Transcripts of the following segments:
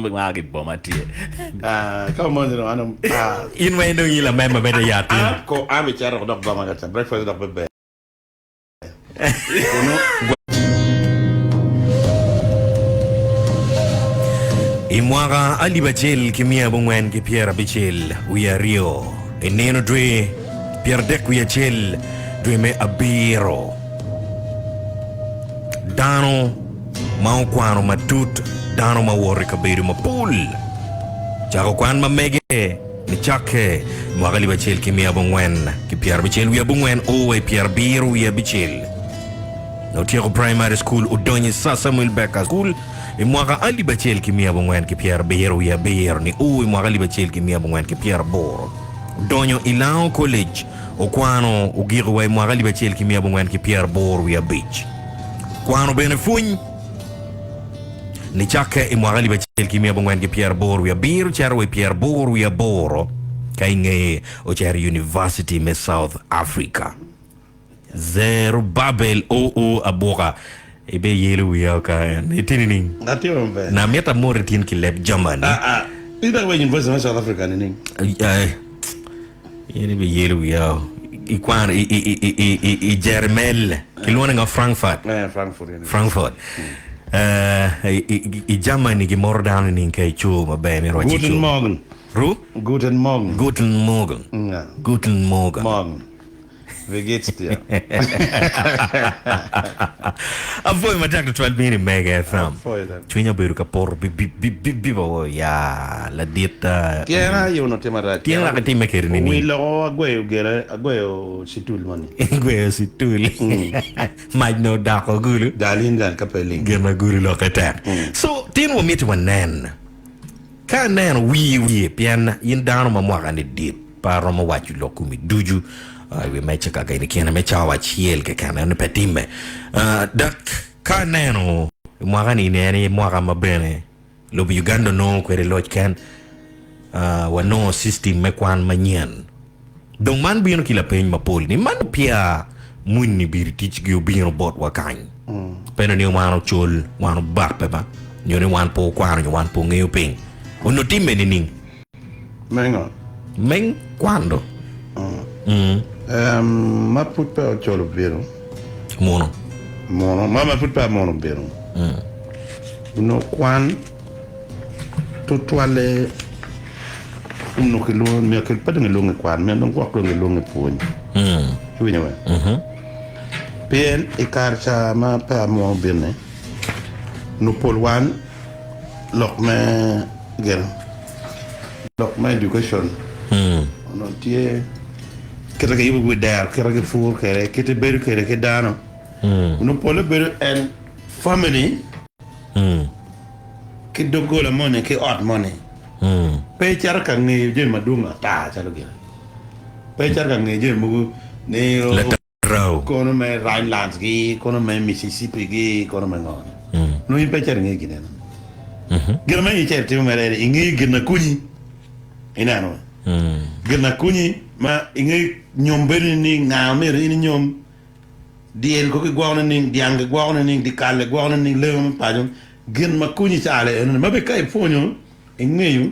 Ma ki boma tye. Ah, ka omonyo dong an ah. In weng dong in lamemba me te yat tin. An ko an bicito dok boma ka ca breakfast dok beber. Kunu. I mwaka alip acel ki 962, i nino dwe 31 dwe me abiro, dano ma okwano matut, dano ma owoto i kabedo mapol, cako kwan ma mege nicakke i mwaka 1969 o wa i 75. Otyeko Primary School, odonyo i Sir Samuel Baker School i mwaka 1979 ni o i mwaka 1980. Odonyo i Lango College, okwano ogiko wa i mwaka 1985. Kwano bene pwony nicakke i mwaka 1987 cito wa i 88 ka i ngeye ocito i University me South Africa. Zerubabel oo abuka ibe yelo wiya ka en itye nining? Atye maber. Na mito amoti tin ki leb Germany. Ah ah. Idok wa i University me South Africa nining? Ay, in ibe yelo wiya i kwan i i i i i i Jeremel kilwongo ni ngo Frankfurt. Eh, Frankfurt University. Frankfurt. Eh, i, i, i Germany gimoro dano nining ka ico maber mito waci Guten ico. Morgen. Ru? Guten Morgen. Guten Morgen. Yeah. Guten Morgen. Morgen. Wie geht's dir? Apwoyo matek tutwal mini Mega FM. Apwoyo dok. Cwinya obedo ka poto bip bip bip bip bip awo ya ladit ah, Tyen aye onongo tye marac. Tyen lak itimme kede nining? Wi loko agweyo gire, agweyo citul moni. Igweyo citul. Mac nongo odoko gulu. Dal in dal ka pe iling. Gin ma gulu lokke tek. So tin wamiti wanen. Ka aneno wiye wiye pien in dano ma mwakani dit, pe aromo waco lok komi ducu i wi meja kaka in i kine me cawa acel keken, ento pe timme. Dok ka aneno i mwaka-ni en aye mwaka ma bene lobo Uganda onongo kwede loc ken, wanongo system me kwan manyen. Dong man bino ki lapeny mapol ni, man peya muni biri ticgi obino botwa kany? Pe ni wan ocol, wan obakke ba, nyo ni wan pe okwano nyo wan pe ongeyo piny. Onongo timme nining? Me ngo? Me kwando. Ma pud peya ocol obino. Muno. Muno. Ma ma pud peya muno obino. Onongo kwan. Tutwalle onongo kilwongo myero pe dong gilwonge kwan myero dong gwok dong gilwonge pwony. Iwinyo be? Pien i kare ca ma peya mo obino-ni, onongo pol wan lok me gin lok me education onongo tye kite kiyubo wi dero, kite kipuro kwede, kite ibedo kwede ki dano onongo polle bedo en family. Ki doggola moni ki ot moni, pe icito ka ngeyo jami madwong ata calo gin. Pe icito ka ngeyo jami mogo ni kono me Rhinelands gi, kono me Mississippi gi, kono me ngo. Nongo in pe icito ingeyo gin eno. Gin ma in icito itimo mere eni, ingeyo gin ma konyi. Ineno? Gin ma konyi ma ingeyo nyom bedo ni nga myero in inyom. Dyel ko gigwoko nining? Dyang gigwoko nining? Dyekal gigwoko nining? Lee me paco, gin ma konyi calo enoni ma bene ka ipwonyo ingeyo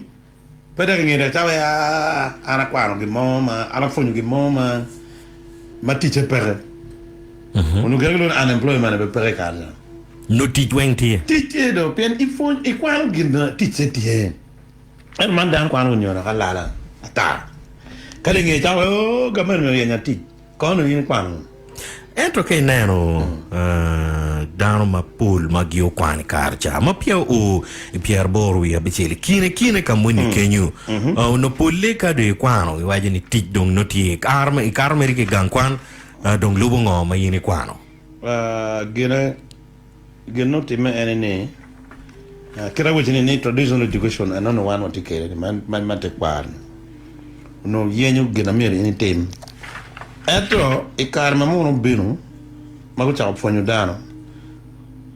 pe dok ingeyo dok calo aa an akwano gin mo ma an apwonyo gin mo ma ma ticce peke. Onongo gin gilwongo ni unemployment bene peke i kare ca. Nongo tic weng tye. Tic tye do pien ipwony ikwano gin ma ticce tye. Ento man dano kwano onyono ka lala ata. Ka dong ingeyo calo oo gavment myero oyenya tic. Kono in ikwano ngo? Ento ka ineno dano mapol ma giokwano i kare ca ma peya oo i pyeraboro wiye abicel, i kine kine ka moni kenyo, onongo polle ka dong ikwano iwaco ni tic dong nongo tye. Ikato mere ki i gang kwan dong lubo ngo ma in ikwano? Gine. Gin ma otimme ene ni, kit awaco ni ni traditional education eno ni wan watye kwede ni ma tekwaro ni onongo yenyo gin ma myero in itim ento i kare ma muno obino ma gucako pwonyo dano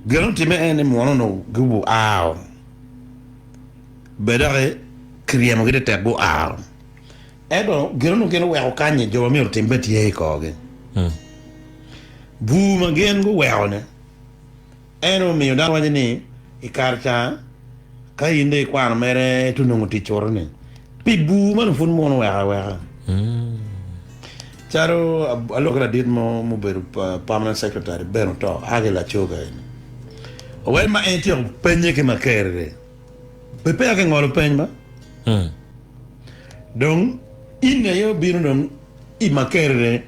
gin ma otimme ene ni muno onongo guao bed doki kiryemogi tetek guao ento gin onongo gin oweko kany-nyi jo ma myero otim bene tye i korgi. Bur ma gin guweko-ni en omiyo dano waco ni i kare ca. Ka in dong ikwano mere ci onongo tic cuto ni pi bur ma dong pud muno weko aweka. Calo alok ki ladit mo mubedo permanent secretary Ben oto a ki Lacoga eni. Owek ma en tyeko penye ki Makerere be peya kingolo peny ba? Dong in aye obino dong i Makerere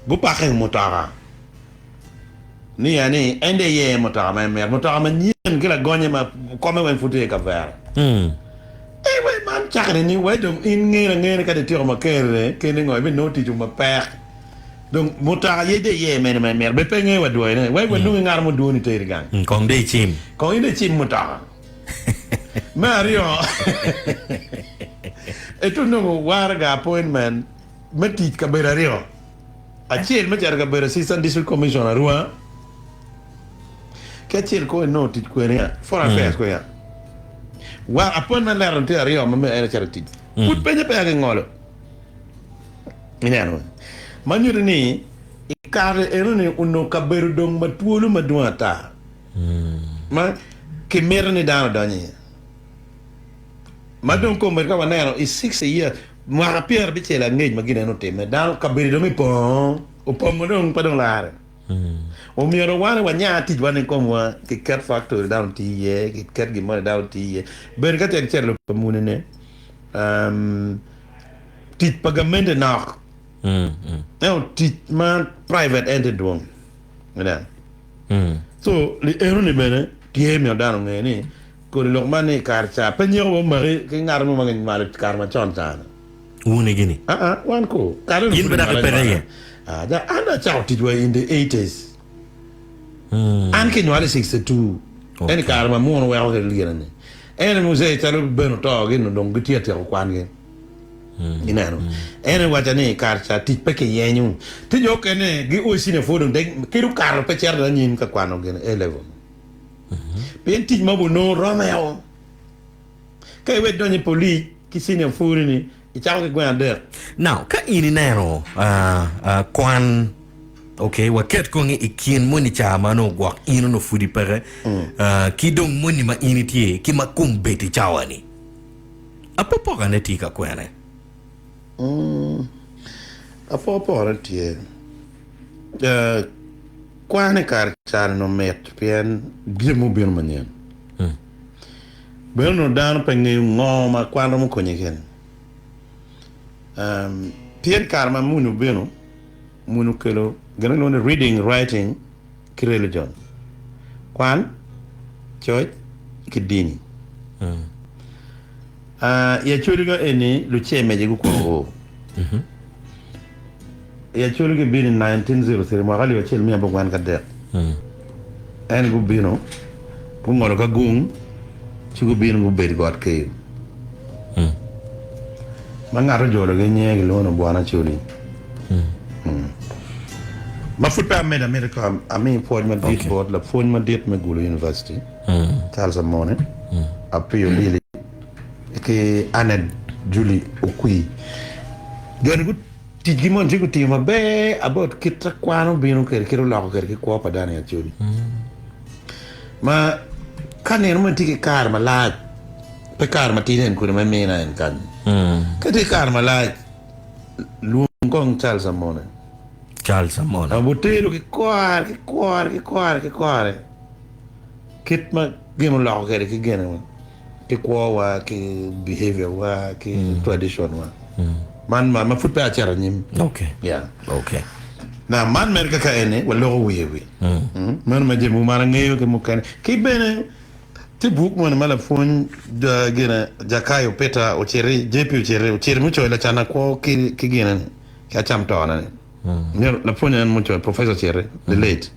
gupake i mutoka. Niya ni en dong eye mutoka ma emito, mutoka manyen ki lagonye ma kome weng pud tye i kavera. Ee wai man cakone ni wai dong in ngene angene ka dong ityeko makerre kene ngo ibinongo tic mapek. Dong mutoka aye dong iye mene ma imito bed pe ingeyo wa dwoyone wai walungi ngat mo dwoni teri gang. Kong dong icim. Kong in dong icim mutoka. Me aryo ento nongo waraga appointment me tic kabedo aryo. Acel me cito ka bedo Assistant District Commissioner Arua ki acel kong inongo tic kwene ya Foreign Affairs kong ya. Wa appointment letter tye aryo ma myero en ocit otic. Pud penye peya kingolo. Ineno? Ma nyuto ni i kare enoni onongo kabedo dong ma twolo madwong ata ma kimito ni dano odony iye. Ma dong komedi ka waneno i 60 years Mwaka pyerabicel angec ma gin eno otimme, dano kabedo dong ipongo, opongo dong pe dong larre. Omyero wan wanya ticwa ni komwa, kiket factory dano oti iye, kiket gin moni dano oti iye. Bene ka tek icito pa muni ni, tic pa gamente nok, ento tic ma private en tye dwong. Ineno? So li eno ni bene tye myero dano onge ni Kodi lok man ni i kare ca pe nyeko wa omaki ki ngat mo ma ginywalo i kare macon ca ni. Wuni gini? Aa, wan ko. Kare In pe dok ipeke iye? Aa, ja, an dong acako tic wa in the eighties. An kinywala i 62. En i kare ma muno weko ki gine ni. En muzee calo Ben oto gin dong gitye ka tyeko kwangi. Ineno? En owaca ni i kare ca tic pe kiyenyo. Tye jo okene gi senior four dong dek kadi okato pe cito anyim ka kwano gine A level. Pien tic mogo onongo romeo. Ka iwek donyo i polic ki senior puri ni icako ki gweng adek. Now, ka in ineno kwan, okay, waket kong i kin moni ca ma onongo gwok in onongo pudi peke, ki dong moni ma in itye ki ma kombeddi cawa-ni, apopokane tye ka kwene? Apokapokane tye. Kwan i kare ca onongo mit pien jami mubino manyen. Bene onongo dano pe ngeyo ngo ma kwan romo konye kwede. Pien i kare ma muni obino, muni okelo gin ma kilwongo ni reading, writing ki religion. Kwan, coc ki dini. I Acholi ka eni lucemece gukwongo o. I Acholi gibino i 1903, mwaka alip acel miya abongwen ki adek. En gubino, gungolo ka gung, ci gubino gubedo i got Keyo. Ma ngat ojologi nyinge kilwongo ni Obwana Acholi. Ma pud pe amedo amito ka ami pwoc madit bot lapwony madit me Gulu University, Charles Amone, Apiyo Lily ki Annette Julie Okwi. Joni ticgi moni tye gutiyo maber about kit kwan obino kwede kit oloko kwede ki kwo pa dano i Acholi. Ma ka nino mo itye ki kare malac, pe kare matidi en kodi ma imina en kany. Ka itye ki kare malac, lwong kong Charles Amone. Charles Amone. Obutelo ki kore, ki kore, ki kore, ki kore. Kit ma gin oloko kwede ki gene ki kwowa, ki behavior wa, ki tradition wa. Man ma ma pud pe acito anyim. Okay. Yeah. Okay. Now man mere kaka eni waloko wiye wi. Meno ma jami man angeyo ki mukene. Ki bene tye buk moni ma lapwony gine Jakayo Peter ociti, JP ociti, ociti mucoyo lacana kwo ki ki gine ni, ki acam tona ni. Myero lapwony en mucoyo Professor Citi, the late.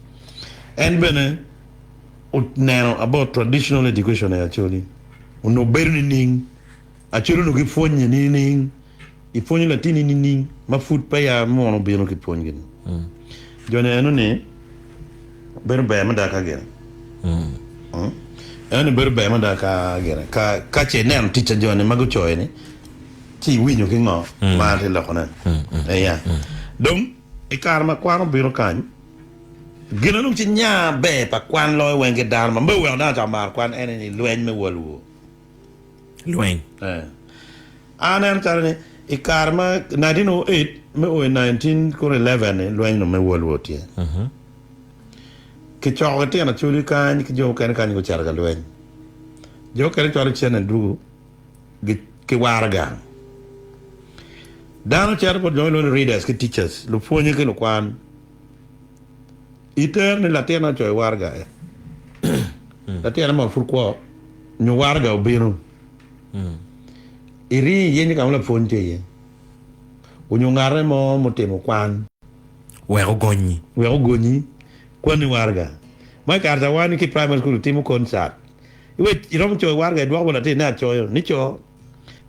En bene oneno about traditional education i Acholi. Onongo bedo nining? Acholi onongo gipwonye nining? Ipwonyo latinni nining ma pud peya muno obino ki pwonygi ni? Joni eno ni bedo ber mada ka gin. Eno ni bedo ber mada ka gin. Ka ka ce ineno tic a joni ma gucoyo ni ci iwinyo ki ngo ma atye lokone. Eya. Dong i kare ma kwan obino kany, gin ma dong ci nya ber pa kwan loyo weng ki dano ma me oweko dano ocako maro kwan ene ni lweny me World War. Lweny. Eh. Aneno calo ni i kare ma 1908 me o i 1911 ni lweny no me World War tye. Kicoko litino Acholi kany ki jo mukene kany gucito ka lweny. Jo mukene cwalo cente dwogo ki waro gang. Dano cito bot jo ma kilwongo ni readers ki teachers, lupwonye ki lukwan. Itero ni latinna ocoyo waraga e. Latinna mono pud kwo nyo waraga obino. Iringo iyenyo ka ma lapwony tye iye onyo ngate mo mutimo kwan. Wek ogonyi. Wek ogonyi kwanni waraga. Ma i kare ca wan ki i primary school itimo concert. Iwec iromo coyo waraga idwoko bot latin ni acoyo ni co.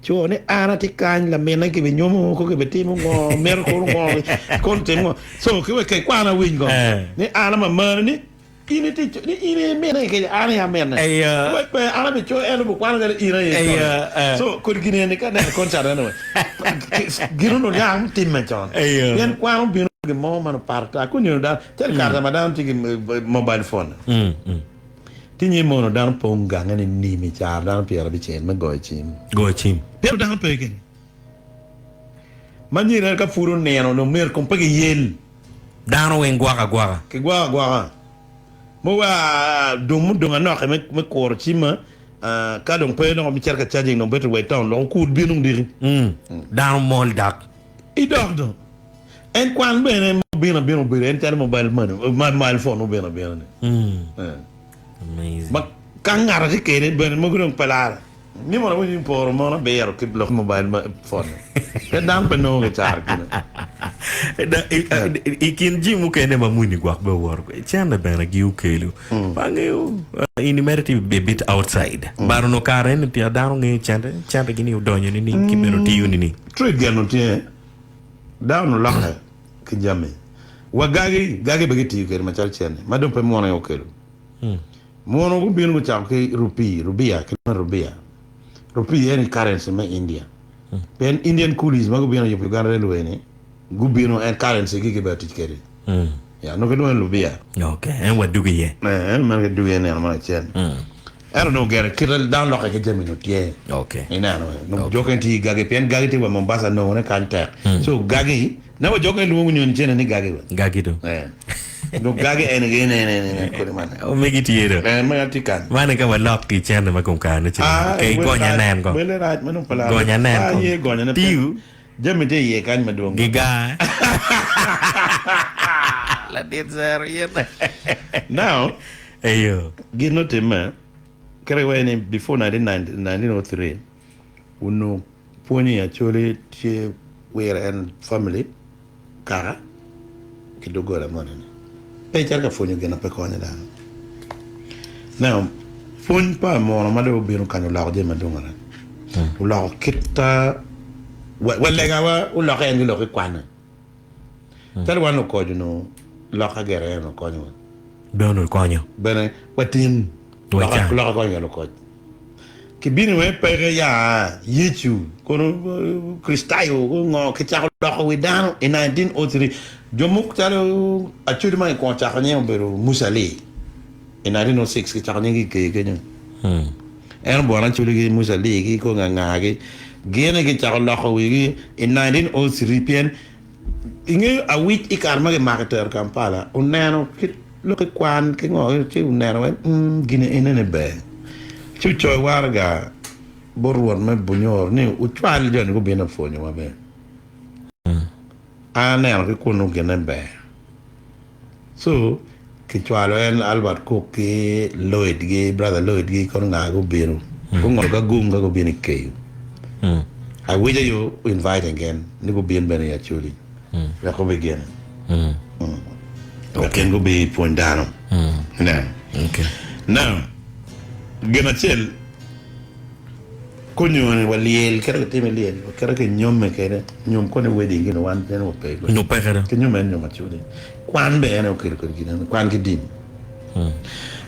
Co ni an atye kany laminne kibinyomo ko kibitimo ngo mito kono ngo kono tim ngo. So ki wek kekwan awiny ko ni an amamani ni in itye ni in aye mine kece an aye amine. Wek pe an abicoyo en obikwano calo in aye icoyo. So kodi gin eni ka aneno concert eno wek gin onongo niang timme con. Pien kwan obino gin mo ma pat ata kunyo dano calo i kare ma dano tye ki mobile phone. Ti nyim mono dano pong gange ni nim i caro dano pyerabicel me goyo cim. Goyo cim. Pien dano pe keni. Ma nyiri en ka pud onino onongo myero kong pe giyel. Dano weng gwoko agwoka. Kigwoko agwoka. Mo wa dong mudong anoki me kuro cimma ka dong pe dong abicito ka charging dong battery wa i town dong okur bino dong diki. Dano mol dok. Idok dong. En kwan bene ma obino abina obedo en calo mobile money, mobile phone mubino abina ni. Amazing. Ma ka ngato tye kede bene mogo dong pe lare. Ni mono awinyo ni poro mon abiro ki lok mobile phone. Pe dano pe nongo ki caro kine. I kin ji mukene ma muni gwok be owoto kwede cene bene gi okelo. Pe angeyo in imede tye a bit outside. But onongo kare eni tika dano ngeyo cente, cente gi ni odonyo nining ki bene otiyo nining? Trade geno tye. Dano olokke ki jami wa gagi, gagi bene gitiyo kwede macalo cente ma dong pe muno aye okelo. Muno gubino gucako ki rupee, rubia, kilwongo ni rubia. Rupee en currency me India. Pien Indian coolies ma gubino yubo Uganda Railway ni gubino en currency gi gibedo tic kwede. Ya, nongo kilwongo ni lubia. Okay, en wadugo iye. Eh, en meno kidugo iye nino mo acel. Ento nongo gire kite dano lokke ki jami nongo tye. Okay. Ineno, nongo jo kene tye ki gagi pien gagi tye wa Mombasa nongone kany tek. So gagi, na wa jo kene lwongo nyo cene ni gagi wa. Gagi do. Eh. Nongo gagi en aye ne ne ne ne kodi man. Omegi tye do. Eh, mega tye kany. Man ka walok ki cene ma kom kare ni cene. Ah, Kay gonya nen ko. Wele rac ma nongo pe laro. Gonya nen Ah, ko. ye gonya ne pe. Tiyo. Jami tye iye kany madwong. Giga. Ladit zero yene. Now, Eyo. Gin otimme, kadi wa ni before 1903, onongo pwony i Acholi tye wire en family, kaka, ki doggola moni-ni. Pe icito ka pwonyo gin ma pe konyo dano. Now, pwony pa muno ma dong obino kany oloko jami madwong adada. Oloko kit wa legawa olokke en ki lok ki kwanne. Calo wan lukoc onongo loka gire en okonyowa. Bene okonyo. Bene watin loka konyo wa lukoc. Kibino weng peke ya Yecu kono Kricitayo kono ngo kicako loko wi dano i 1903 jo mogo calo Acholi ma kikwongo cako nyinge obedo Musa Ali i 1906 kicako nyinge ki i keyo kenyo. En obwono Acholi ki Musa Ali ki ko nga nga gi gin aye kicako loko wigi i 1903 pien Ingeyo awic i kare ma kimako i tero Kampala oneno kit lok ki kwan ki ngo ci oneno wai mm gini enene ber ci ocoyo waraga bot rwot me Bunyoro ni wucwal joni gubin opwonyowa bene an aneno ki kunu gine ber So kicwalo en Albert Cook ki Lloyd gi brother Lloyd gi kono nga gubino gungolo ka gung ka gubino i keyo awica yo inviting gin ni gubin bene i Acholi wek gubi gine wek gin gubi pwony dano ineno now gin acel Konyone wa lyel kite kitimo i lyel wa kite kinyomme kede nyom koni wedding gin wan en wa pe Nyo peke do. Ki nyomme en nyom acoli kwan be en aye okelo kwede gin eno kwan ki dini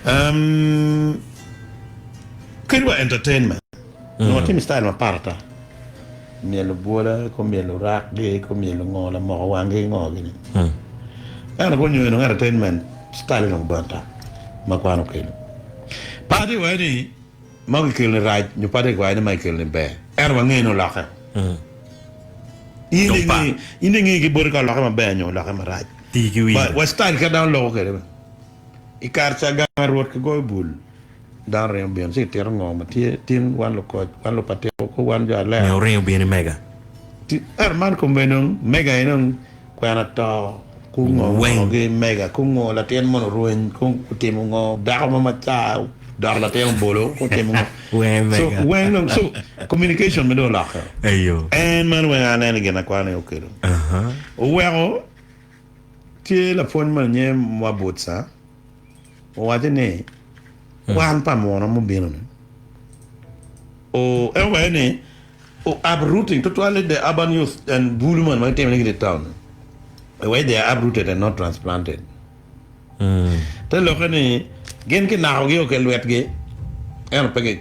um, kadi wa entertainment nongo watimo style mapat ata myelo bwola ko myelo rak gi ko myelo ngo lamoko wangi ngo gini ento konyone nongo entertainment style nongo bene ata ma kwan okelo. Pe atye waci ni. Ma kikelo ni rac nyo pe atye ka waco ni ma kikelo ni ber, ento wangeyo ni olokke. In Dong pa. in inge ki boti ka olokke maber nyo olokke marac. Tii ki Wa, wii. wa style kit dano loko kwede bene. I kare ca gang ma Rwot kigoyo bul, dano ringo bino ci kitito ngo ma tye, tin wan lukoc, wan lupatiko, ko wan jo Nyo alera. ringo bino i mega. Ti, ento man kome dong mega aye dong kwena to ku ngo Weng. ngo gi mega ku ngo latin mono orweny ku otimo ngo dako mo macar odoko latin obolo ku otimo ngo Weng so mega. weng dong so communication bene dong olokke Eyo. en man weng aneno gin akwana ni okelo Aha. oweko tye lapwony mo nyinge Mwabutsa owaco ni kwan pa muno mubino ni o en owaco ni Uprooting, tutwalle the urban youth and bulu man ma gitimo ni gitye i town ni, where they are uprooted and not transplanted. Te lokke ni gin kinakogi o ki lwetgi ento pe ki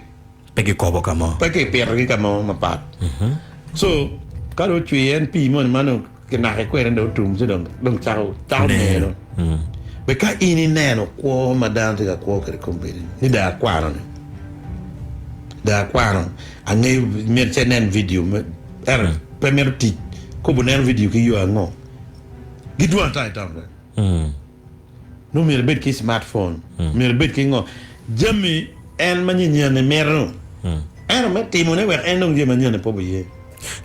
Pe kikobo ka mo. pe kipitogi ka mo mapat. So ka dong ocwer en pii moni ma nongo kinake kwede dong otum ci dong dong cako cako neno. Be ka in ineno kwo ma dano tye ka kwo kwede kombeddi ni dong akwano ni dong akwano angeyo myero ce inen vidio ento pe mito tic kobo neno vidio ki yo ango gidwong ata i town kany. Nongo myero ibed ki smartphone, myero ibed ki ngo, jami en ma nyenyen-ni mito. Ento me timone wek en dong jami manyen-ni pe obiye.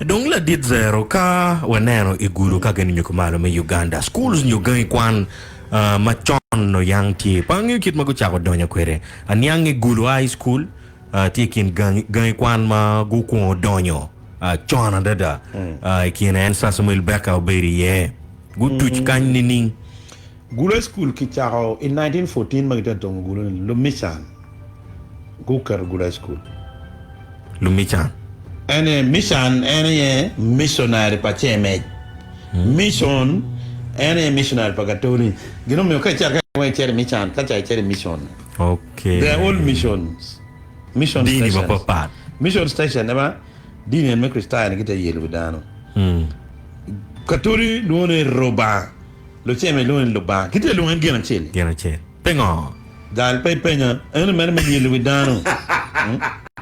Dong ladit Zero, ka waneno i gudo ka gin nyuko malo me Uganda, schools nyo gangi kwan ma con nongo yang tye, pe angeyo kit ma gucako donyo kwede. Aniang i Gulu High School tye i kin gangi kwan ma gukwongo donyo con adada. I kine en Sir Samuel Baker obedo iye. Gutuc kany nining? Gulu High School kicako i 1914 ma gitye ka tongo gulu-ni, Lumican guketo Gulu High School. Lumican. En aye Mican en aye missionary pa Cemec. Mission en aye missionary pa Katoli. Gin omiyo ka icito ka weng icito i Mican ka ca icito i Mission. Okay. They are all missions. Mission Dini stations. mapapat. Mission station ema dini en me Kricitayo ni gitye yelo wi dano. Katoli lwongo ni Rubanga. Luceme lwongo ni Lubanga. Gitye ka lwongo en gin acel-li. Gin acel. Pingo? Jal pe ipenya. Eno mere me yelo wi dano.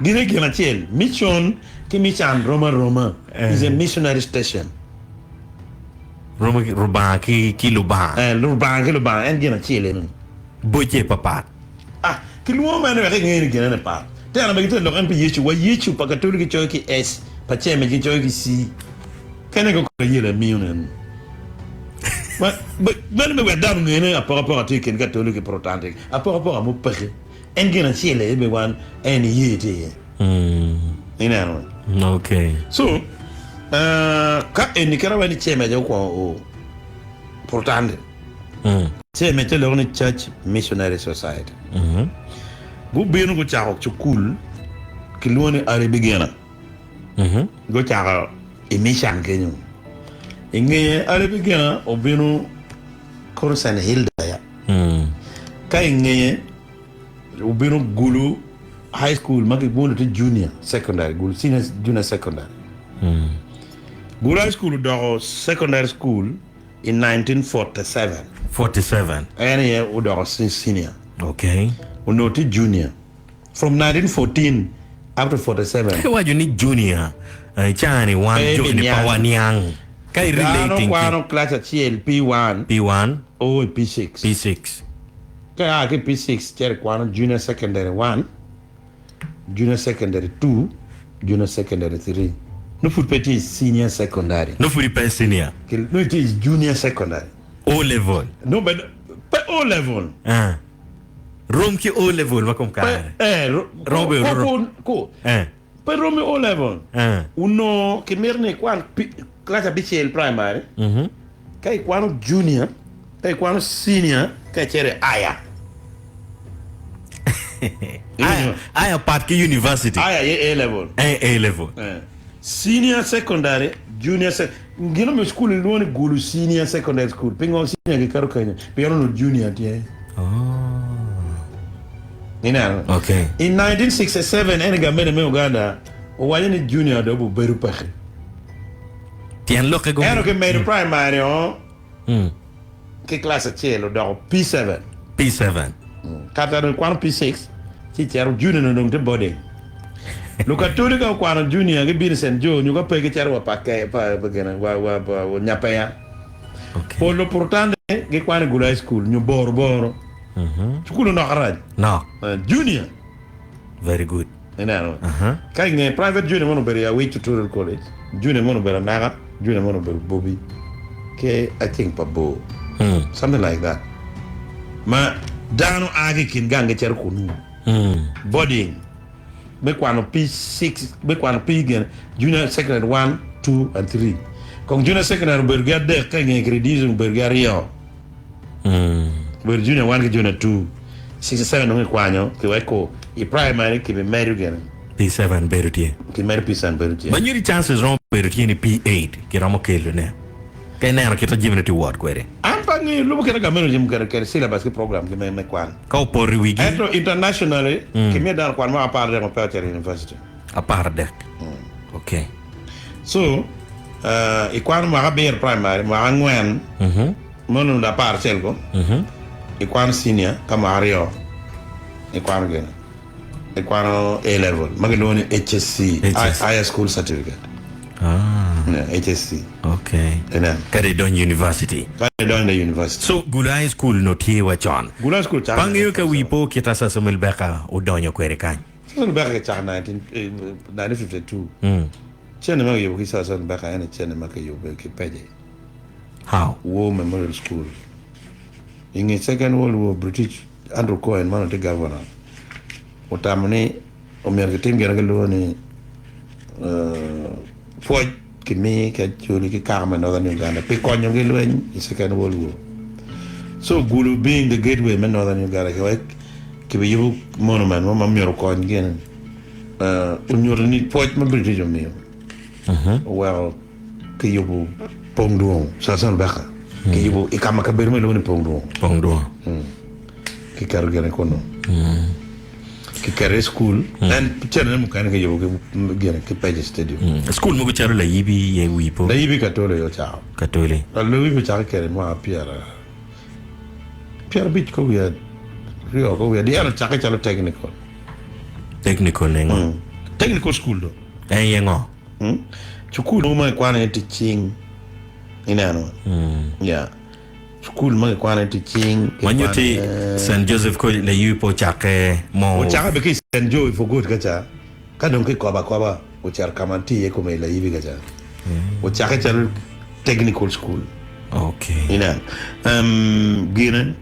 Gin gin acel. Mission ki mican rom aroma. Is a missionary station. Rom Rubanga ki Lubanga. Eh, Lubanga ki Lubanga en gin acel eno. Bocce papat. Ah, kilwongo meno wek inge ni ginene pat. Teno bene gitye lok en pi Yecu. Wa Yecu pa Katoli gicoyo ki S, pa Cemec gicoyo ki C. Kene ko kore yelo amiyo nen. Ma, meno me wek dano onge ni apokapoka tye i kin Katoli ki Protanti. Apokapoka mo peke. En gin acel aye be wan en niye tye iye. Ineno? Okay. So, uh, ka eni kit awaco ni Cemec aye okwongo o Protanti. Cemec te loko ni Church Missionary Society. Gubino gucako cukul kilwongo ni Early Beginner. Gucako i Mission kenyo. I ngeye Early Beginner obino koro St. Hilda ya. Ka i ngeye obino Gulu High School ma gigwolo tye junior secondary, Gulu Senior Junior Secondary. Gulu High School odoko secondary school i 1947. 47. En aye odoko senior. Okay. Onongo tye junior. From 1914 up to 47. Ka iwaco ni junior, i caa-ni wan Pe joni pe ibiniang. waniang. Ka i Dano relating ki. kwano class acel P1 P1. o i P6. P6. Ka ia ki i P6 cito i kwano junior secondary 1, junior secondary 2, junior secondary 3. Nongo pud pe tye i senior secondary. Nongo pud pe i senior. Nongo itye i junior secondary. O level. Nongo bene pe O level. Ah. Rom ki O level ma kom kare. Eh, Romo bedo rom. Ko, Eh. pe rom i O level. Eh. Onongo kimito ni ikwan class abicel primary, ka ikwano junior, ka ikwano senior, ka icito i aya. Aya, aya pat ki university. Aya aye A level. Eh, A level. Eh. Senior secondary, junior sec. Gin omiyo cukul ilwongo ni Gulu Senior Secondary School. Pingo senior giketo kenyo? Pien onongo junior tye. Ineno? Okay. In 1967 en gamente me Uganda owaco ni junior dong obedo peke. Tyen lokke go. Ento kimedo primary o ki class acel odoko P7. P7. Kata dong ikwano P6. Ci icito junior ni dong tye boarding. Lukatoli ka okwano junior gibino i Cent Joe nyo ka pe gicito wa pa wa Nyapea. Pol Luprotande gikwano i Gulu High School nyo Boro Boro. Cukul onok arac. Nok. Junior. Very good. Ineno? Ka inge private junior mono obedo i Awic Tutorial College, junior mono obedo Anaka, junior mono obedo Bobi ki I think pa Bor. Something like that. Ma dano a ki i kin gang gicito kunu. Boarding me kwano P6, me kwano P gin junior secondary 1, 2 and 3. Kong junior secondary obedo ki adek ka inge ki reducing obedo ki aryo. Obedo junior 1 ki junior 2. 67 dong kikwanyo kiweko i primary kibimedo gine. P7 bedo tye. Kimedo P7 bedo tye. Ma nyuto chances romo bedo tye ni P8 kiromo kelone ka ineno kit ma jamine tye wot kwede. An pe angeyo lubo kit ma gamente otimo kwede kwede syllabus ki program gi me kwan. Ka opoto i wigi. Ento internationally kimiyo dano kwan mwaka 13 ma peya ocito i university. 13. Ok. So ikwano mwaka abiro primary, mwaka angwen Meno onongo 11 ko, ikwano senior ka mwaka aryo ikwano gin ikwano A level ma gilwongo ni HSC, Higher School Certificate. Yeah, HSC. Okay. Inen. Kadi idonyo university. Kadi idonyo i university. So Gulu High School no tye wa con. Gulu High School cako. Pe angeyo ka wi po kit Asasa Lubeka odonyo kwede kany. Asasa Lubeka kicako 1952. Cene ma kiyubo ki Asasa Lubeka en aye cene ma kiyubo ki Pece. How? War Memorial School. I nge Second World War, British Andrew Cohen ma onongo tye gavana otamo ni omyero kitim gin ma kilwongo ni pwoc kimi ki Acholi ki kaka me Northern Uganda pi konyogi lweny i Second World War. So Gulu being the gateway me Northern Uganda kiwek kibiyubo monument mo ma myero okony gin onyuto ni pwoc ma British omiyo oweko Kiyubo pong dwong, Samson Beka. Kiyubo i ka ma kabedo mo ilwongo ni pong dwong. Pong dwong. Kiketo gine kunu. Kiketo i cukul. En cene mukene kiyubo ki gine ki Page Stadium. Cukul mogo calo Layibi iye wi po. Layibi Katoli aye ocako. Katoli. Layibi ocako kede mwaka pyera 50 ka wiye aryo ka wiye adek. En ocakke calo technical. Technical ni ngo? Technical school do. En aye ngo? Cukul mogo ma kikwano iye tic cing ineno ya cukul ma kikwano iye tic cing Ma nyutti St. Joseph College layu pe ocakke mo. Ocakke bene ki i St. Joe i Forgot ka ca ka dong kikobo akoba ocito ka ma tye iye kome i Layibi ka ca ocakke calo technical school Okay. ineno gine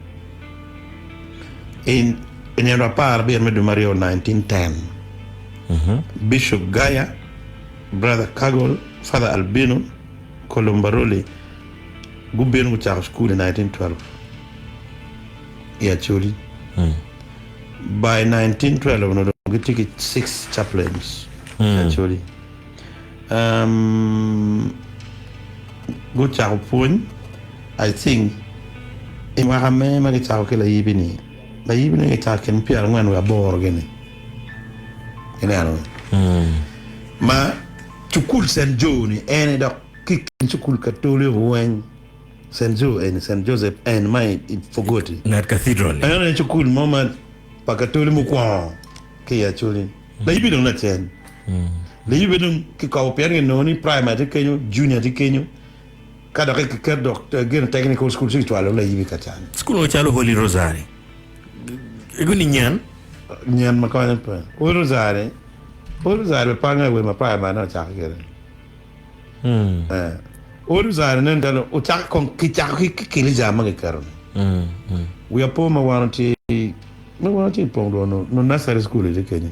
i nino 15 me dwe me aryo 1910 Bishop Gaya, Brother Cagol, Father Albino, Colombaroli gubino gucako cukul i 1912 i Acholi. By 1912 onongo dong gitye ki six chaplains i Acholi. Um, gucako pwony I think i mwaka me ma gicako ki layibi-ni, layibi-ni gicako kin 48 wiye aboro gini. Ineno? Ma cukul Cent Joe ni en aye dok ki i kin cukul Katoli weng, Cent Joe eni, Cent Joseph en ma i Fogoti. Ngat Cathedral ni. En aye cukul mo ma pa Katoli mukwongo ki i Acholi. Layibi dong lacen. Layibi dong kikobo pien kinongo ni primary tye kenyo, junior tye kenyo, ka dok kiketo dok gin technical school ci kicwalo layibi ka can. Cukul mo calo Holy Rosary. Ego ni nyen. Nyen ma konyo pe. Holy Rosary, Holy Rosary be pe angeyo wer ma primary ne ocake kwede. Eh. Holy Rosary nen calo ocake kong kicako ki kilica ma kiketo ni. Wiya po ma wan watye ma wan watye i pong dwon no nursery school tye kenyo.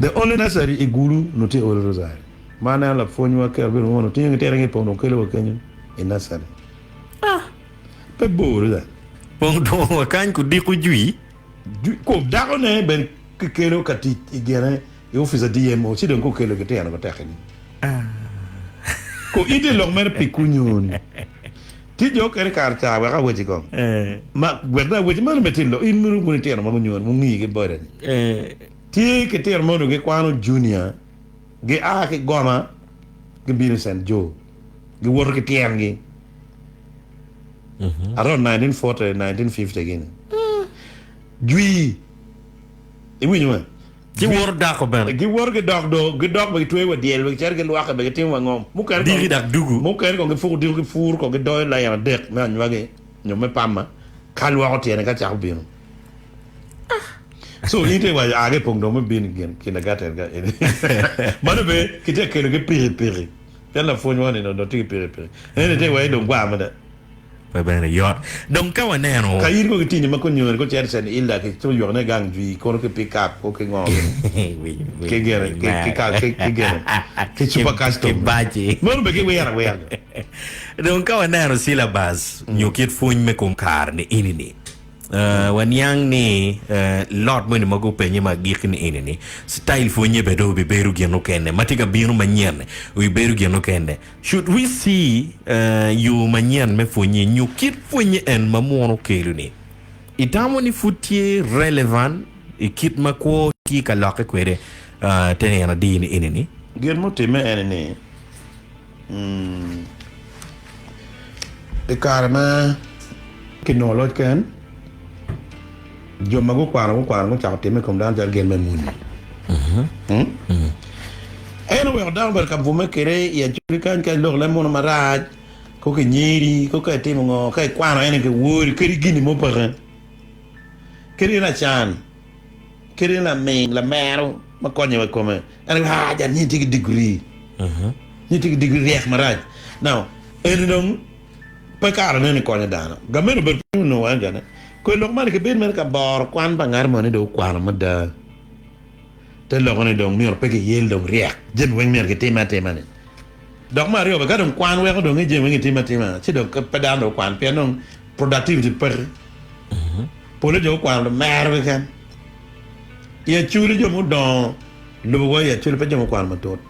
The only nursery i Gulu no tye Holy Rosary. Ma aneno lapwony wa kero bino mono tingo gitera ki i pong dwon kelo wa kenyo i nursery. Pe bor adada. Pong dwongo wa kany kudiko jwi. Kom dakone bene kikelo ka tic i gine i opic a DMO ci dong kukelo gitino guteke ni. Ko in tye i lok mere pi kunyo ni. Tye jo okene kare ca wek aweci kong. Ma wek dong aweci meno bene tye lok in meno wun itino ma gunyo ni mungi ki boda ni. Tye kitino ma onongo gikwano junior gia ki goma gibino i Cent Joe giwoto ki tyengi. Around 1940, 1950 gini. Jwi. Iwinyo ma? Giwoto dako bene. Giwoto gidok do, gidok bene gitweyo wa dyel, bene gicito gilwoke, bene gitimo wa ngom. Mukene Diki dok dugu. Mukene kong gipuko diko gipuro kong gidoyo lain adek me anywagi nyo me pama ka lwoko tyene ka cako bino. So in itye waco aa ki i pong dong me bino i gin kindergarten ka eni. Mano bene kitye ka kelo ki pikipiki. Pien lapwony wa ni dong tye ki pikipiki. Ento itye waci dong gwar mada. Pe bene yot. Dong ka waneno. Ka in kong itini ma konyoni ko cito St. Hilda ki ci oywek ne gang jwi kono ki pick up ko ki ngo ki gene ki ka ki gene ki super custom. Ki baci. Meno bene ki wiro awira. Dong ka waneno syllabus nyo kit pwony me kom kare ni eni ni waniang ni lot moni ma gupenye ma agikki ni eni ni style pwonye bene dong obibedo gin mukene ma tye ka bino manyen obibedo gin mukene. Should we see yo manyen me pwonye nyo kit pwonye en ma muno okelo ni? Itamo ni pud tye relevant i kit ma kwo tye ka lokke kwede te nino adi ni eni ni? Gin mutimme ene ni, i kare ma kinongo loc ken, Jo ma gukwano gukwano gucako timme i kom dano calo gin me muni. En oweko dano obedo ka bwume kwede i acholi kany ka iloko leb muno marac, ko kinyeri, ko ka itimo ngo, ka ikwano en kiwori kadi gini mo peke. Kadi in lacan, kadi in laming, lamero ma konye wa i kome. En waco aa jal ni tye ki digiri, ni tye ki digiri ryek marac. Now eni dong Pe kare neni konyo dano. Gamente obedo piny onongo en gene. Kwe lok man kibed mere ka boro kwan pa ngat moni dong okwano mada. Te loko ni dong myero pe kiyel dong ryek. Jami weng myero kitime atima ni. Dok me aryo bene ka dong kwan weko dong ni jami weng kitime atima ci dong pe dano dong okwan pien dong productivity peke. Pole jo gukwano dong mero keken. I Acholi jo mudongo lubo wa i Acholi pe jo mukwano matut.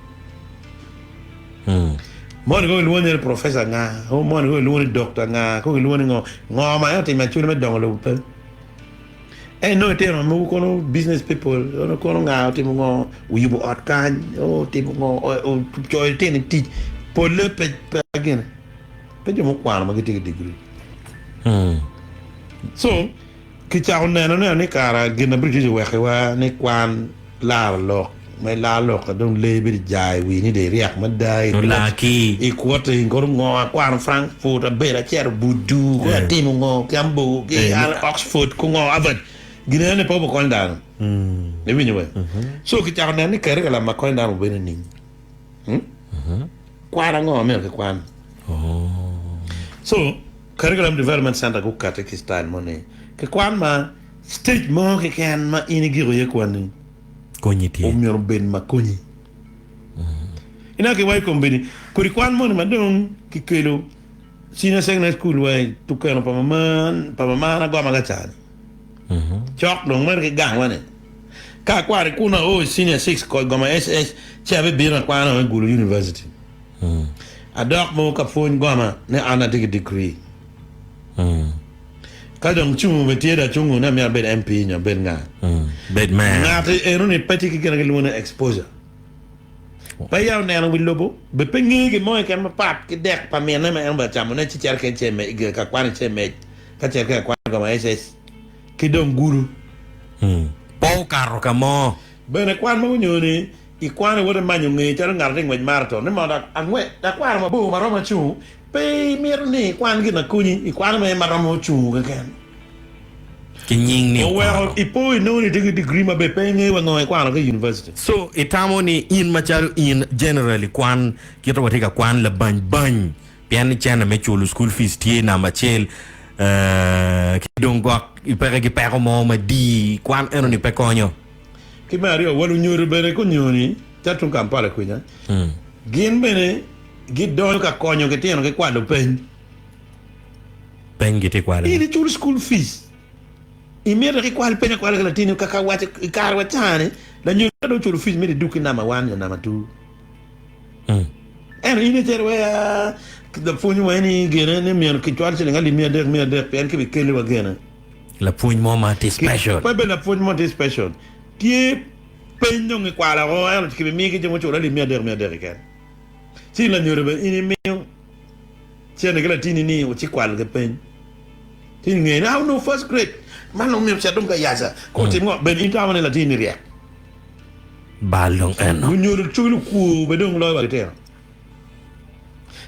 Moni kong kilwongo ni professor nga, moni kong kilwongo ni doctor nga, kong kilwongo ni ngo, ngo ma en otimo Acholi me dongo lobo pe. En inongo itino mogo kono business people, kono kono nga otimo ngo, oyubo ot kany, otimo ngo, ocoyo litino i tic, pole pe pe gine, pe jo mukwano ma gitye ki degree. So Kicako nenone ni kara gin ma British owekiwa ni kwan laro lok ma ilaro lok ka dong lee bedo jar i wii ni dong iryek mada i kwote kono ngo akwano Frankfurt abedo acito Budu kono atimo ngo ki Hamburg ki Oxford ko ngo Harvard gin eno ni pe obikonyo dano iwinyo be so kicako neno ni curriculum ma konyo dano obedo nining kwan ango ma myero kikwan so Curriculum Development Centre gukati ki style mo ni kikwan ma stage mo keken ma in igiko iye kwanni Konyi tye. omyero obed ma konyi. Ineno ki waco kombeddi kodi kwan moni ma dong kikelo senior secondary school wa i tukeno pa mama pa mamana goma ka cani cok dong mere ki gangwa ni ka akwano i kunu ao i senior six ko i goma SS ci abibino akwano i Gulu University. Adok mogo ka pwony goma ni an atye ki degree. Ka dong cungo bene tye dong acungo ni amyero abed MP nyo abed nga. Bed mayor. Ngat eno ni pe tye ki gin ma gilwongo ni exposure. Pe ya oneno wi lobo, bene pe ngeyo gin mo keken mapat ki dek pa minne ma en obedo camone ci cito kene i ka kwan i CMH ka cito ki ka kwan i goma SS ki dong Gulu. Pe okato ka mo. Bene kwan mogo nyo ni Ikwano iwoto imanyo ngeye calo ngat atye ngwec maraton ni mondo angwec akwano mabor ma romo acungu. Pe imito ni ikwan gin ma konyi, ikwano mere ma romo cungu keken. Ki nying ni Oweko okwano. ipo inongo ni itye ki degree maber pe ingeyo wa ngo ikwano ki i university. So itamo ni in macalo in generally kwan kite watye ka kwan labany bany pien ni cene me culo school fees tye namba acel ki dong gwok ipeke ki peko mo madii kwan eno ni pe konyo. Ki me aryo, wa lunyodo bene gunyoni calo tung Kampala kwinya, gin bene gidonyo ka konyo gitino ki kwalo peny. Peny gitye kwalo. In iculo school fees, imito kikwal peny akwala ki latini kaka waco i kare wa cani lanyodo ka dong oculo fees myero idug ki number one nyo number two. Ento in icito wai lapwony wai ni gene ni myero kicwal ciling alip miya adek miya adek pien kibikeli wa gene. Lapwony mo ma tye special. Pe bed lapwony mo tye special. Tye peny dong kikwalo oko ento kibimiyo ki jo muculo alip miya adek keken. Ci lanyodo bene in imiyo cente ki latini ni ocikwal ki peny. Ci inge ni onongo first grade. Man dong myero ocit dong ka yaca. Ko otim ngo? Bed in itamo ni latinni ryek. Bal dong eno. Lunyodo cogi lukwor bene dong loyo wa litino.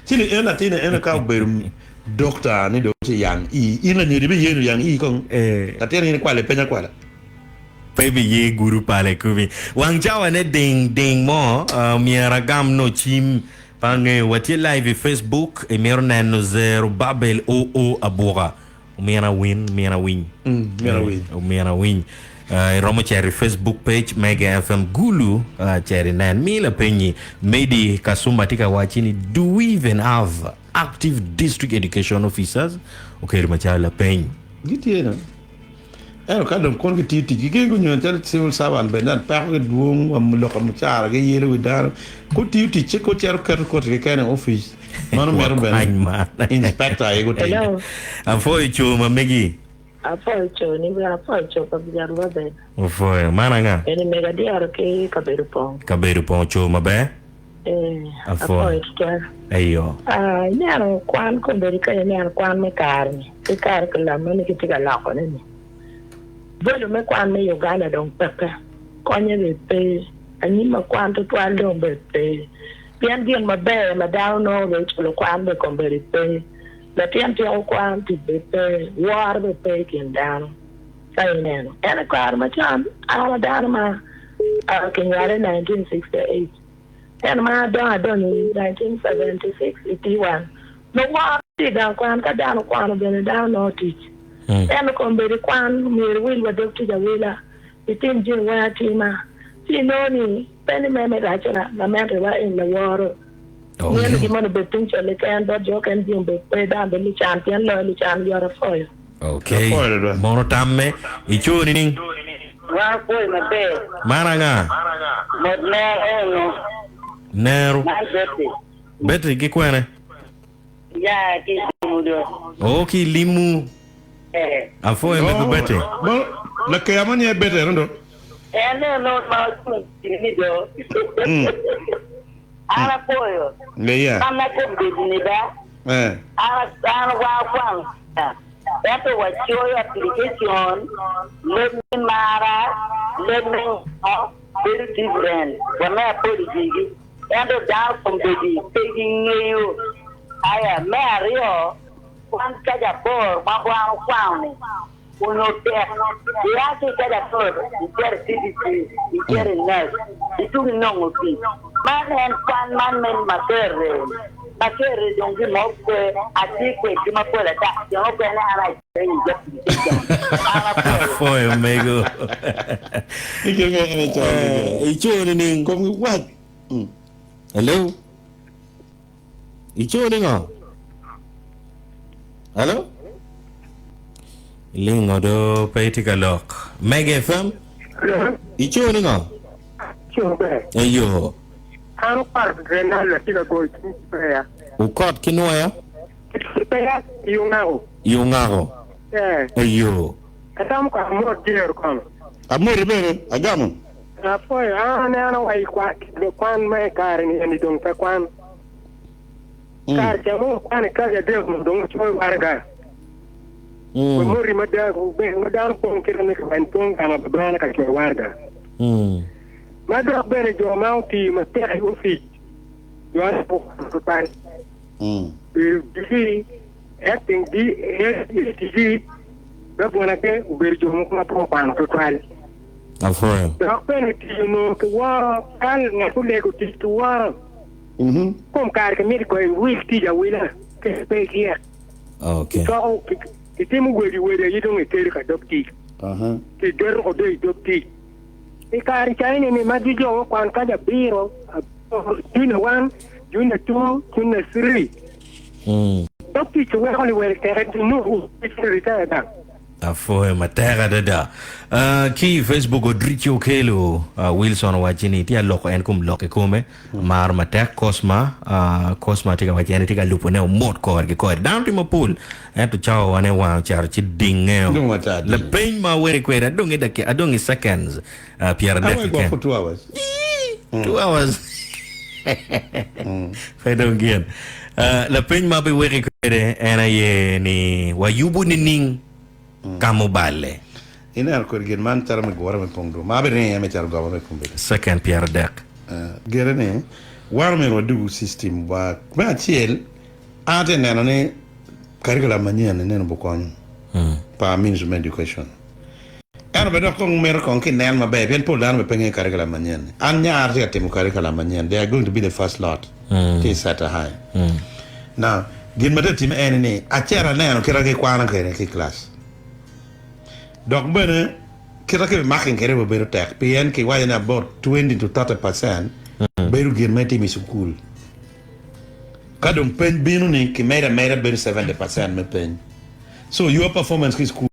Ci ni en latinni eno ka obedo dokta ni dong ci yang ii. In lanyodo ibiye ni oyang ii kong? Latin in ikwalo ipeny akwala. Pe ibiye gudo pala i komi. Wang cawa ne ding ding mo myero agam nongo cim pe angeyo. Watye live i Facebook imito neno Zerubabel oo abuka. Omyero awin, myero awiny. Myero awiny. Omyero awiny. Iromo cito i Facebook page Mega FM Gulu, cit inen. Mi lapenyi. Medi Kasumba tye ka wacci ni do we even have active district education officers? Oketo macalo lapeny. Gitye no. Ento ka dong kono gitiyo ticgi gin gunyo calo civil servant bene dan pekogi dwong wa lok mucara giyelo wi dano. Gutiyo ticce ko cito keto koti keken i opic. Mano mito bene inspector aye gutim. Hello. Apwoyo co ma megi. Apwoyo co ni bene apwoyo co pa Jerubabel. Opwoyo. Man anga? Eni mego adyero ki kabedo pong. Kabedo pong co maber. Ee, Apwoyo. apwoyo tutwal. Eyo. Ah, ineno kwan kombeddi ka ineno kwan me kare-ni ki curriculum ma ni kitye ka lokone-ni, volume me kwan me Uganda dong peke, konye bene pe, anyim ma kwan tutwal dong bene pe. Pien gin maber ma dano nongo bene culo kwan bene kombeddi pe. Latin tyeko kwan, tic bene pe, woro bene pe i kin dano. Ka ineno, en i kare macon, an a dano ma kinywala i 1968, ento ma adongo adonyo i 1976 i P1, nongo woro tye i gang kwan, ka dano okwano bene dano nongo tic. Ento kombeddi kwan myero iwil wa dog tic awila, itim jami weng atima, ci inongo ni Pe ni me me raco na gamente wa en laworo. Nge ni gin moni obed tung cel keken bot jo okene jami obed pe dano obed lucan pien loyo lucan yot apwoyo. Okay. Mono tamme ico nining? Wan opwoyo maber. Man anga? Mot nero eno. Nero. Man Betty. Betty ki kwene? Ya ki limu do. Oh ki limu. Eh. Apwoyo mego Betty. Mono lakeya mo nye Betty eno do. En eno ma ocung ni do. An apwoyo. Ngeya. An akombeddi ni ba. Eh. An an wa akwano ento wacoyo application leb me mara leb me ngo bedo different wa me apology gi. Ento dano kombeddi pe gingeyo. Aya, me aryo, kwan caja aboro ma wan okwano-ni onongo tek. Ia ki i caja aboro icito i CDC, icito i nurse, ituko inongo tic. Man en kwan man me Makerere-ni. Makerere dong gin mo pe, atye kwedgi mapol ata, jo mukene an acito i application, an apwoyo. Apwoyo omego. Ico nining? Komgi wac. Hello? Ico ningo? Hello? Lingo do pe itye ka lok. Mega FM? Ico ningo? Ico ber. Eyo. An okwaro Renaldo atye ka goyo cim ki peya. Okot ki nwoya? Ki peya i ongako. I ongako? Ee. Eyo. Atamo kong amot jero kono. Amoti bene, agamo. Apwoyo, an aneno wa i kwan ma i kare-ni eni dong pe kwan. Kare ca mo wakwano i kaci adek onongo dong wacoyo waraga. Wamoti mada, ma dano pong kite ni kawany pong gang pa bana ka coyo waraga. Ma dok bene jo ma otiyo matek i opic, jo ane gukwano tutwal. Bedo DC, acting DATG, gabunake obedo jo mogo ma pe okwano tutwal. Apwoyo. Dok bene tic onongo kiworo, kal ngat olego tic kiworo. Kom kare kimito kono iwil tic awila ka pe iryek. Okay. Kicoko, kitimo wedi wedi aye dong ikelo ka dog tic. Kigeto ko dong i dog tic. I kare ca eni ni ma jo okwan kany abiro, junior one, junior two, junior three. Dog tic weko liwere teke nongo retire gang. Apwoyo matek adada. Ki i Facebook Odrici Okello Wilson owacci ni tye aloko en kom lok kikome. Amaro matek Cosma. Cosma tye ka wacci en tye ka lubo ne omot kore ki kore. Dano tye mapol ento cawa wane wang ocito ci dingeo. Dong ata ding. Lapeny ma aweri kwede adong i dakika adong i seconds 30 Awe gwok keken. for 2 hours. 2 hours. Pe dong gin. Lapeny ma abiweki kwede en aye ni wayubo nining ka muballe? Ineno kodi gin man calo me gure me pong dul ma abiringo iye me cito goba me kombedo. Second 30. Gire ni wan omyero wadugu system wa. Me acel, an atye neno ni curriculum manyen ni neno bukonyo pa Ministry me Education. Ento bene dok kong mito kong ki nen maber pien pol dano bene pe ngeyo curriculum manyen ni. An nyara tye ka timo curriculum manyen, they are going to be the first lot ki i Seta High. Now, gin ma tye ka timme eni ni acito aneno kit ma gikwano kwede ki i class. Dok bene kite ki bimaking kwede bene bedo tek pien kiwaco ni about 20 to 30 percent bedo gin ma itimo i cukul. Ka dong peny bino ni kimedo ameda bedo 70 percent me peny. So your performance ki i cukul.